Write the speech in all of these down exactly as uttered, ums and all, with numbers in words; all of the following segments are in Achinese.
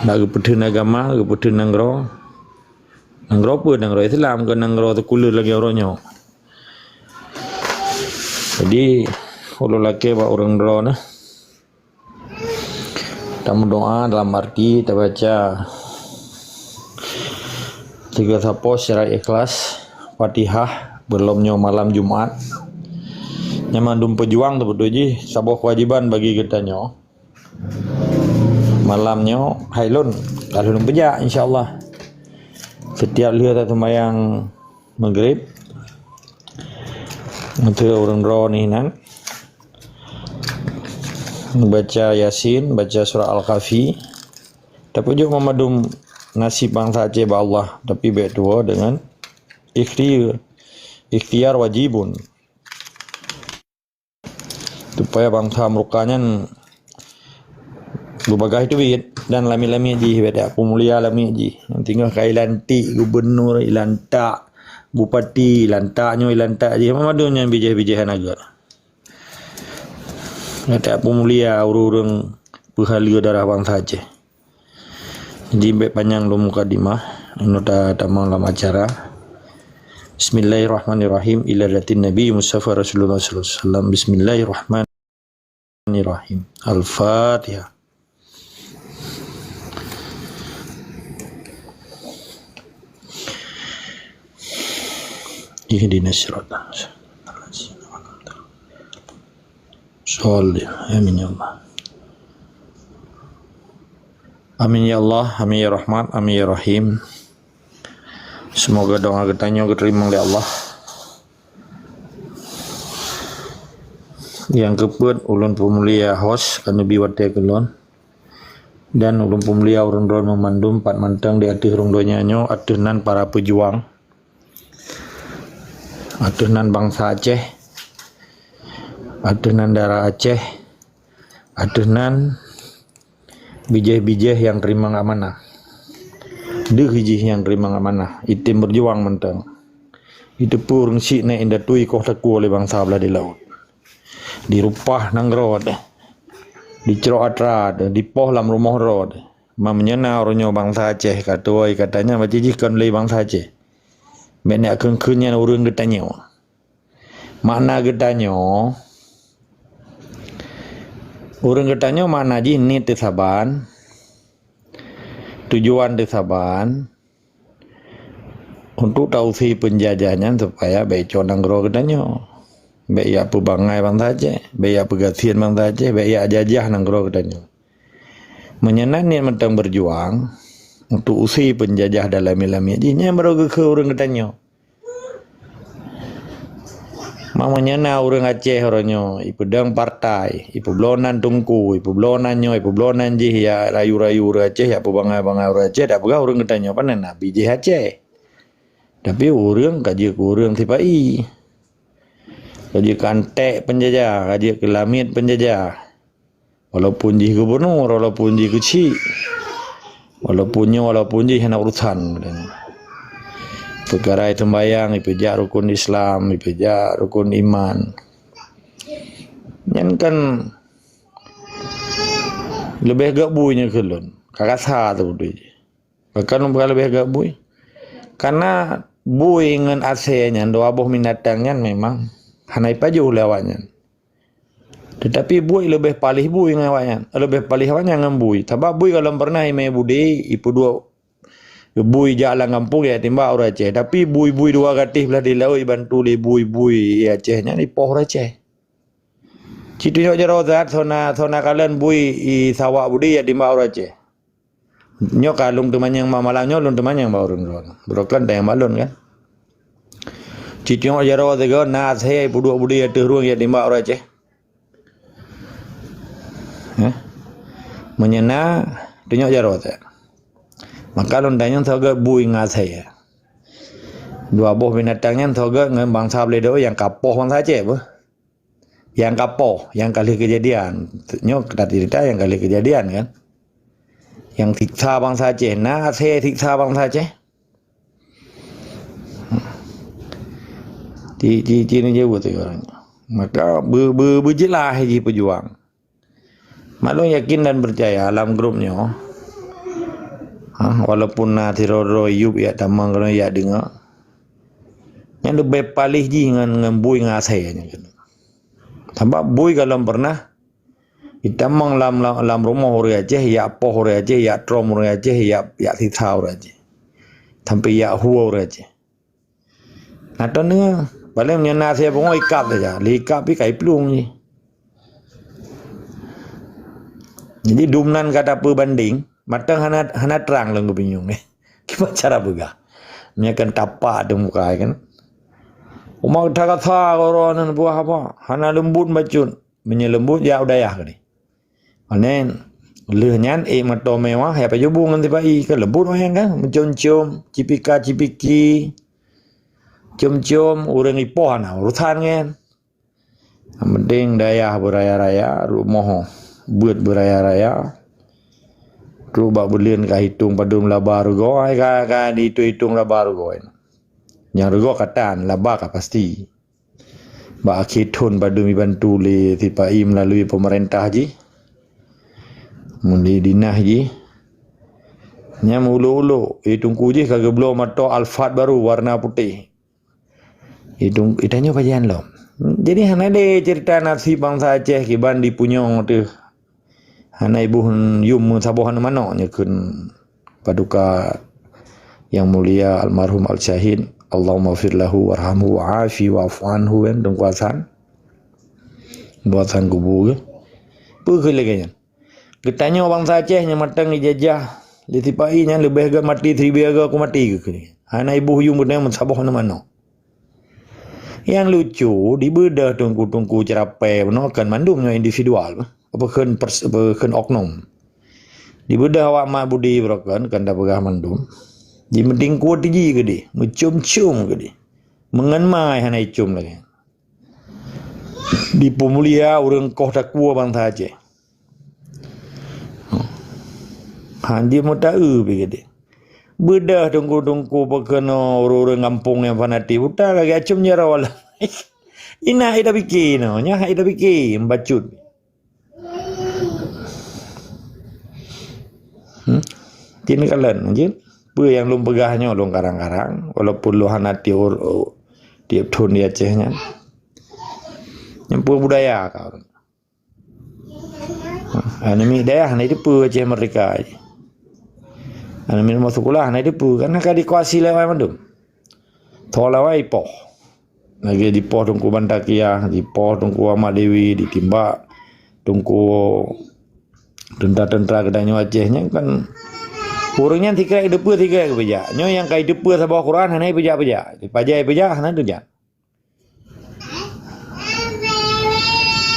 Geupeutheun agama, geupeutheun nanggroe. Nanggroe peue? Nanggroe Islam, kon nanggroe sekuler lagée uroe nyoe. Jadi, ulôn lakée bak ureuëng droeneuh, tameudoá dalam arti tabaca sigoe sapo secara ikhlas, Fatihah, beulom nyoe malam Jumat. Nyan mandum peujuang teubeutôi jih saboh keuwajiban bagi geutanyoe. Malam nyoe hai lôn, ka lôn peujak, insya Allah. Setiap lheueh taseumayang Maghrib, ateueh ureuëng droeneuh nan, baca Yasin, baca surah Al-Kahfi. Tapeujok mandum nasib bansa Aceh bak Allah, tapi bék tuwoe deungon ikhtiar, ikhtiar wajibun. Supaya bansa meuruka nyan beubagaih teubiet dan lamiet-lamiet jih, bék tapeumulia lamiet jih. Nyang teungoh ka ilantik gubunur, ilantak bupati, ilantak nyoe, ilantak jih, mandum nyan bijéh-bijéh hana gét. Bék tapeumulia ureuëng-ureuëng peuhaleue darah bansa Aceh. Jadi, bék panyang lom mukadimah, inoe ta-, tamong lam acara. Bismillahirrahmanirrahim. Ila hadratin Nabi Mustafa Rasulullah sallallahu alaihi wasallam. Bismillahirrahmanirrahim. Al-Fatihah. Ihdinas siratal mustaqim. Sholli. Amin ya Allah. Amin ya Allah, amin ya Rahman, amin ya Rahim. Semoga doa geutanyoe geuteurimong lé Allah. Nyang keupeuet ulôn peumulia host ka neubi watée keu lôn. Dan ulôn peumulia ureuëng droeneuh mandum pat mantong di ateueh rhueng donya nyoe, ateueh nan para peujuang, ateueh nan bansa Aceh, ateueh nan dara Aceh, ateueh nan bijéh-bijéh nyang teurimong amanah. Deuh jih nyang teurimong amanah, item beujuang mantong. Iteupeue ureuëng syiek na indatu ikoh takue lé bansa blah di laôt. Dirupah nanggroe teuh, dicrok atra teuh, dipoh lam rumoh droe teuh. Ma meunyoe na uroe nyoe bansa Aceh ka tuwoe, ka tanyong, berarti jih kon lé bansa Aceh. Bék neuk kheun-kheun nyan ureuëng geutanyoe. Makna geutanyoe, ureuëng geutanyoe makna jih niet teuh saban, tujuan teuh saban, untuk tausie peunjajah nyan supaya bék icok nanggroe geutanyoe. Bék jak peubangai bansa Aceh, bék jak peugasien bansa Aceh, bék jak jajah nanggroe geutanyoe. Meunyoe na niet mantong beujuang untuk usie peunjajah dan lamiet-lamiet jih, nyan baru geukheun ureuëng geutanyoe. Ma meunyoe na ureuëng Aceh uroe nyoe, ipeudong partai, ipeubloe nan teungku, ipeubloe nan nyoe, ipeubloe nan jih, jak rayu-rayu ureuëng Aceh, jak peubangai-bangai ureuëng Aceh, tapeugah ureuëng geutanyoe, pane na bijéh Aceh. Tapi ureuëng ka jeuet keu ureuëng sipa-i. Ka jeuet keu anték peunjajah, ka jeuet keu lamiet peunjajah. Walaupun jih gubunur, walaupun jih keuchik, walaupun nyoe, walaupun jih, hana urusan. Peukara iseumbayang, ipeujak rukun Islam, ipeujak rukun iman. Nyan kan leubeh gét bui nyoe keu lôn. Ka kasa teuh beutôi jih. Pakon lôn peugah leubeh gét bui? Karena bui ngon asée nyan, dua boh binatang nyan memang hana ipajoh lé awaknyan. Teutapi bui leubeh paléh bui ngon awaknyan, leubeh paléh awaknyan ngon bui. Sabab bui gohlom peureunah imé budi, ipeuduek bui jak lam gampông, ya timbak ureuëng Aceh. Tapi bui-bui dua gatéh blah di laôt ibantu lé bui-bui Aceh nyan ipoh ureuëng Aceh. Ci tunyok jaroe that, sona, sona kalon bui i sawak budi ya timbak ureuëng Aceh. Nyoe ka lôn teumanyong ma-, malam nyoe lôn teumanyong bak ureuëng droe. Beurokon tanyong bak lôn kan. Ci tunyok jaroe sigoe na asée peuduek budi ateueh rhueng ya timbak ureuëng Aceh. Hah? Meunyoe na, tunyok jaroe teuh. Maka lôn tanyong soe gét bui ngon asée. Dua boh binatang nyan soe gét ngon bansa blah di laôt nyang ka poh bansa Aceh beuh. Nyang ka poh, nyang ka lheueh keujadian. Nyoe taceurita nyang ka lheueh keujadian kan. Nyang siksa bansa Aceh, na asée siksa bansa Aceh. Ci, ci, ci neujaweueb tu orang. Maka be-, be-, beujeulaih jih peujuang. Mak lôn yakin dan peucaya lam grup nyoe, Ha, walaupun na sidroe-droe yub yak tamong keunoe yak deungoe. Nyan leubeh paléh jih ngon, ngon bui ngon asèe nyan keunoe. Sabab bui gohlom peureunah jitamong lam, lam, lam rumoh ureueng Aceh, yak poh ureueng Aceh, yak trom ureueng Aceh, yak, yak sisa ureueng Aceh. Sampai yak hue ureueng Aceh. Nah, toh nyoe, paléng meunyoe na asèe pungo ikab saja, lé ikab pih ka iplueng jih. Jadi, dum nan ka tapeubandeng, mantong hana, hana trang lom geupinyueng, eh. Kiban cara peugah. Meunyoe kan tapak teuh muka, kan. Uma geutakasa keu droeneuh buah apa? Hana leumbut bacut. Meunyoe leumbut, jak u dayah keudeh. Anen, lheueh nyan, ék meuto mewah, ya pajoh bu ngon sipa-i. Kan leumbut wayang kan? Meucom-com, cipika-cipiki. Com-com, ureueng ipoh hana urusan ngon. Nyang penting dayah beuraya-raya, rumoh beuet beuraya-raya. Trok bak buleuen ka hitong padum laba rugoe, ai ka, ka dihitung-hitung laba rugoe. Nyang rugoe ka tan, laba ka pasti. Bak akhé thon padum jibantu lé sipa-i meulalui peumeurintah jih. Meuli dinah jih. Nyan meuulok-ulok, eh, teungku jih ka geubloe moto Alphard baru warna putéh. Idung, itanyoe pajan lom. Jadi hana lé cerita nasib bansa Aceh kiban dipunyong teuh. Hana iboh yum meusaboh aneuk manok nyoe kheun paduka Yang Mulia Almarhum Al-Syahid, Allahumma fir lahu warhamhu wa'afi wa'fu anhu, kan, Teungku Hasan. Buatan kubu ke? Peue kheun lagèe nyan? Geutanyoe bansa Aceh nyang mantong jijajah lé sipa-i nyan leubeh gèt maté siribèe goe ku maté geuh. Hana iboh yum beudang meusaboh aneuk manok. Nyang lucu, dibeudôh teungku-teungku ceurapèe bunoe kon mandum nyoe individual, apa kheun pers-, apa kheun oknum. Dibeudôh awak mat budi beurokon kon tapeugah mandum. Jimeutingkue tiji keudeh, meucom-com keudeh. Meungon mai hana icom lagèe. Dipeumulia ureueng koh takue bansa Aceh. Hanjeuet meutaeu pih geude. Beudôh teungku-teungku peukeunoe ureueng-ureueng gampông nyang fanatik buta lagèe acum jaroe. Ina ida pike nyoe, nyan ida pike bacut. Hmm? Tin kalon, jeuet. Peue nyang lôn peugah nyoe lôn karang-karang, walaupun lôn hana tiep, tiep thon di Aceh nyan. Nyang peue budaya ka. Aneuk miet dayah hana jiteupeue Aceh Merdeka. Aneuk miet meuseukula hana jiteupeue, karena ka dikuasai lé awai mandum. Tho lawai poh. Lagèe dipoh Teungku Bantaqiah, dipoh Teungku Ahmad Dewi, ditimbak Teungku teuntara-teuntara geutanyoe Aceh nyan kan. Ureueng nyan sikrek jiteupeue, sikrek geupeujak. Nyoe nyang ka jiteupeue saboh Quran hana jipeujak-peujak. Pajan jipeujak hana teujak.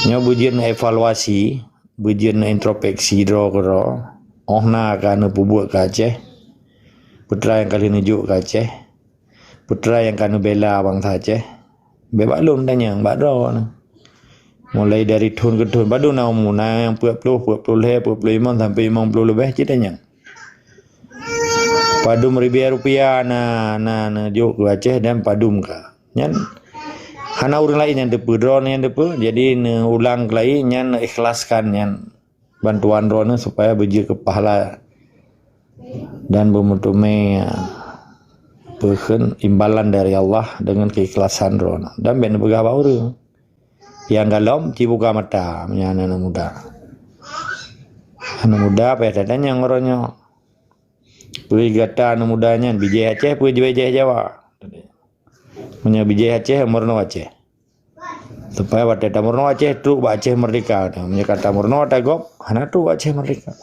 Nyoe beujeuet neuevaluasi, beujeuet neuintrospeksi droe keudroe. Óh na ka neupeubuet keu Aceh, peue nyang ka lheueh neujok keu Aceh, peue nyang ka neubela bansa Aceh. Bèk bak lôn tanyong, bak droe nyoe. Mulai dari thon keu thon, padum na umu, na nyang peuet ploh, peuet ploh lhèe, peuet ploh limong sampai limong ploh leubeh cit tanyong. Padum ribèe rupiah na, na, neujok keu Aceh dan padum ka. Nyan hana ureueng laén nyang teupeue, droe nyang teupeue. Jadi neuulang keulayi nyan, neuikhlaskan nyan bantuan droeneuh supaya beujeuet keu pahala dan beumeuteumèe, ah, peue kheun, imbalan dari Allah dengan keikhlasan droeneuh. Dan bèk neupeugah bak ureueng. Nyang galom cibuka mata meunyoe aneuk muda. Aneuk muda payah tatanyong uroe nyoe. Peue gata aneuk muda nyan bijèh Aceh peue bijèh Jawa? Meunyoe bijèh Aceh, meurunoe Aceh. Supaya watèe tameurunoe Aceh trok bak Aceh Merdeka. Meunyoe ka tameurunoe ata gob, hana trok bak Aceh Merdeka.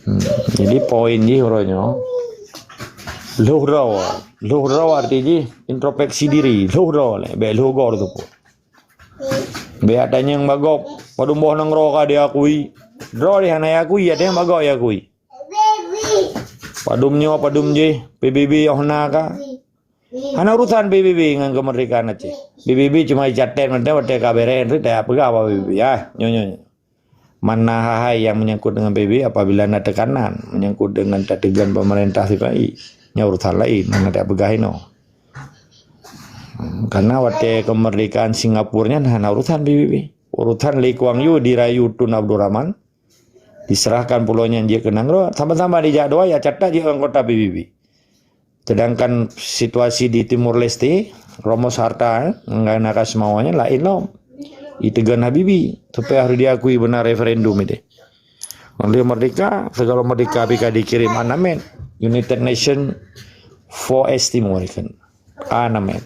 Hmm, jadi poin jih uroe nyoe, lhôh droe. Lhôh droe arti jih introspeksi diri. Lhôh droe lé, bèk lhôh goe teupeue. Bèk tanyong bak gob, padum boh nanggroe ka diakui. Droe deh hana jiakui, ya tanyong bak gob jiakui. Padum nyoe, padum jih, P B B óh na ka. Hana urusan P B B ngon keumeurdekaan Aceh. P B B cuma jicatet mantong watèe ka bèrèh, nyan tapeugah bak P B B. Ah, nyoe, nyoe, nyoe. Mana hai-hai nyang menyangkut dengan P B B apabila na tekanan, menyangkut dengan tateugon pemerintah sipai, nyan urusan laén, hana tapeugah inoe. Karena watèe kemerdekaan Singapura nyan hana urusan P B B. Urusan Lee Kuan Yew dirayu Tun Abdul Rahman, Diserahkan pulo nyan jeuet keu nanggroe, sama-sama dijak dua ya catat jeuet anggota P B B. Sedangkan situasi di Timor Leste, Ramos Horta, eh, ngon Nakasmawa nyan laén lom. Iteugon Habibie, supaya harus diakui beuna referendum itu. Oleh merdeka, segala merdeka pih ka dikirim anamen. United Nation for East Timor kan. Anamen.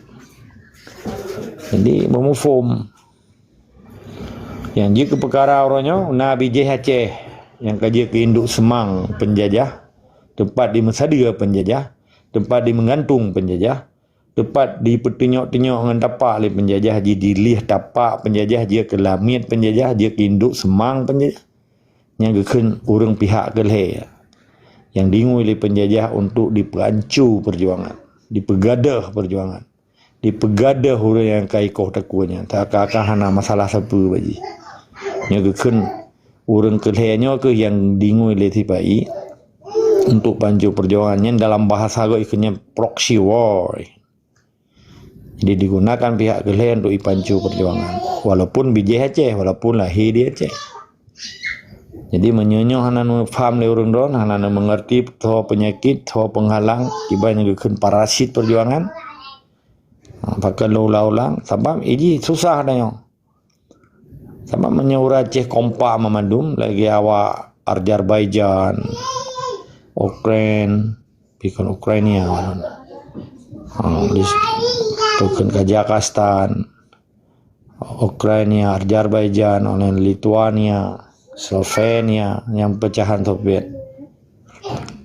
Jadi, meumuphom. Nyang jeuet keu peukara uroe nyoe, na bijéh Aceh nyang ka jeuet keu induk seumang peunjajah, teumpat dimeusadeue peunjajah, teumpat dimeugantung peunjajah, teumpat dipeutunyok-tunyok ngon tapak lé peunjajah, jidilieh tapak peunjajah, jeuet keu lamiet peunjajah, jeuet keu induk seumang peunjajah. Nyang geukheun ureuëng pihak keu lhée nyang dingui lé peunjajah untuk dipeuancu peujuangan, dipeugadôh peujuangan, dipeugadôh ureuëng nyang ka ikoh takue nyan, seakan-akan hana masalah sapeue bak jih. Nyang geukheun ureuëng keu lhée nyoe kheueh nyang dingui lé sipa-i untuk pancu peujuangan nyan, dalam bahasa gob ikheun nyan proxy war. Jadi digunakan pihak keu lhée untuk ipancu peujuangan. Walaupun bijéh Aceh, walaupun lahé di Aceh. Jadi meunyoe nyoe hana neupaham lé ureuëng droen, hana neumeungerti soe peunyakét, soe peunghalang, kiban nyang geukheun parasit peujuangan. Ha, pakon lôn ulang-ulang, sabab iji susah tanyoe. Sabab meunyoe ureuëng Aceh kompak meumandum lagée awak Azerbaijan, Ukraine, bukon Ukraina, ha, di, bukon Kazakhstan, Ukraina, Azerbaijan, oleh Lithuania, Slovenia, nyang peucahan Soviet.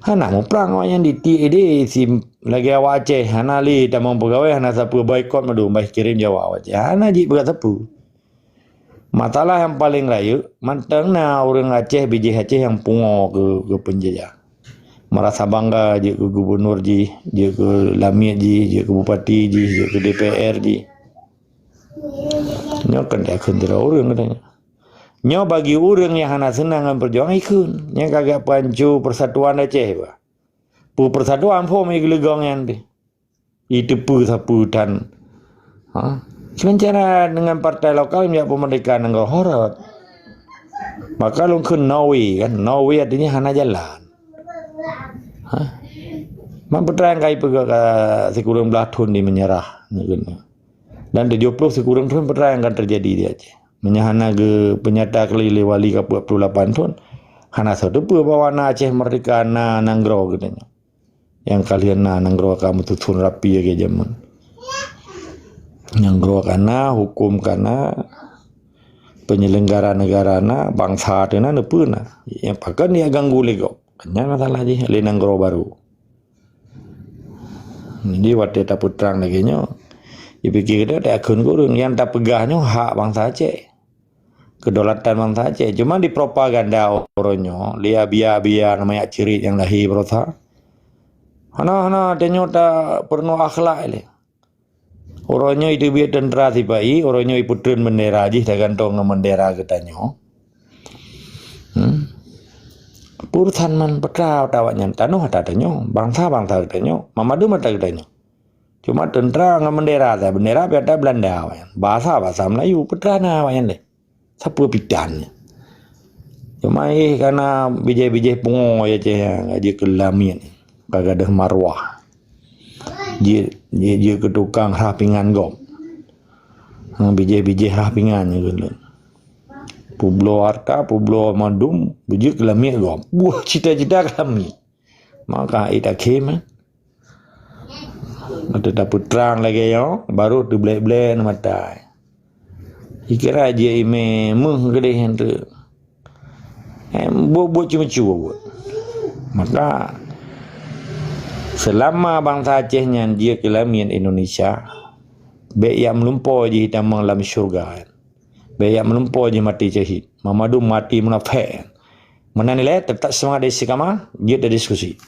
Hana muprang awaknyan di T A D, si lagée awak Aceh, hana lé tamong peugawée, hana sapeue boikot meudum, bah kirém Jawa awak Aceh. Hana jih peugah sapeue. Masalah nyang paleng rayeuk, mantong na ureuëng Aceh, bijéh Aceh nyang pungo keu, keu peunjajah. Merasa bangga jeuet keu gubunur jih, jeuet keu lamiet jih, jeuet keu bupati jih, jeuet keu D P R jih. Nyoe kan takheun sidroe ureuëng katanya. Nyoe bagi ureuëng nyang hana seunang ngon peujuangan ikheun. Nyang ka geupancu persatuan Aceh bah. Peue persatuan phom nyang geuleugong nyan pih. Iteupeue sapeue tan. Ha? Sementara dengan partai lokal jak peumeurdeka nanggroe horot. Maka lôn kheun no way kan. No way artinya hana jalan. Ha? Man peutrang kai peugah ka sikureueng blaih thon di meunyeurah. Dan tujoh ploh sikureueng thon peutrang akan teujadi di Aceh. Meunyoe hana geupeunyata kali lé wali ka peuet ploh lapan thon, hana soe teupeue bahwa na Aceh meurdeka, na nanggroe geutanyoe. Nyang ka lheueh na nanggroe ka meususon rapi lagée jameun. Nanggroe ka na, huköm ka na, peunyelenggara neugara na, bansa teuh na, neupeue na. Nyang pakon nyang ganggu lé gob. Nyan masalah jih lé nanggroe barô. Jadi watée tapeutrang lagée nyoe, jipike geutanyoe takheun keu ureuëng nyang tapeugah nyoe hak bansa Aceh. Kedaulatan bansa Aceh. Cuma dipropaganda uroe nyoe lé abia-abia nyang manyak cirit nyang lahé baroesa. Hana, hana, tanyoe tapeurunoe akhlak lé. Uroe nyoe iteubiet teuntra sipa-i, uroe nyoe ipeutreun beundera jih tagantong ngon beundera geutanyoe. Hmm. Urusan man peue atra awaknyan, tanoh atra tanyoe, bansa-bansa geutanyoe, mamandum atra geutanyoe. Cuma teuntra ngon beundera saja, beundera pih atra Beulanda awaknyan. Bahasa, bahasa Melayu, peue atra na awaknyan lé. Sapeue pitan nyan. Cuma éh kana bijéh-bijéh pungo ya ceh ka jeuet keu lamiet, ka gadôh marwah. Jeuet, jeuet, jeuet keu tukang rhah pingan gob. Ha, bijéh-bijéh rhah pingan nyan keuneuk. Peubloe hareuta, peubloe mandum, beujeuet keu lamiet gob. Buet cita-cita keu lamiet. Maka ék takhém, eh. Watée tapeutrang lagée nyoe, barô teublek-blek mata. Ikira jih imé méuh keudeh nyan tu. Eh, buet-buet ceumeucue buet. Maka, seulama bansa Aceh nyan jeuet keu lamiet Indonesia, bék jak meulumpoe jih tamong lam syeuruga. Bék jak meulumpoe jih maté syahid. Mamandum maté munafék. Meunan ilée, teutap seumangat istiqamah, jeuet didiskusi.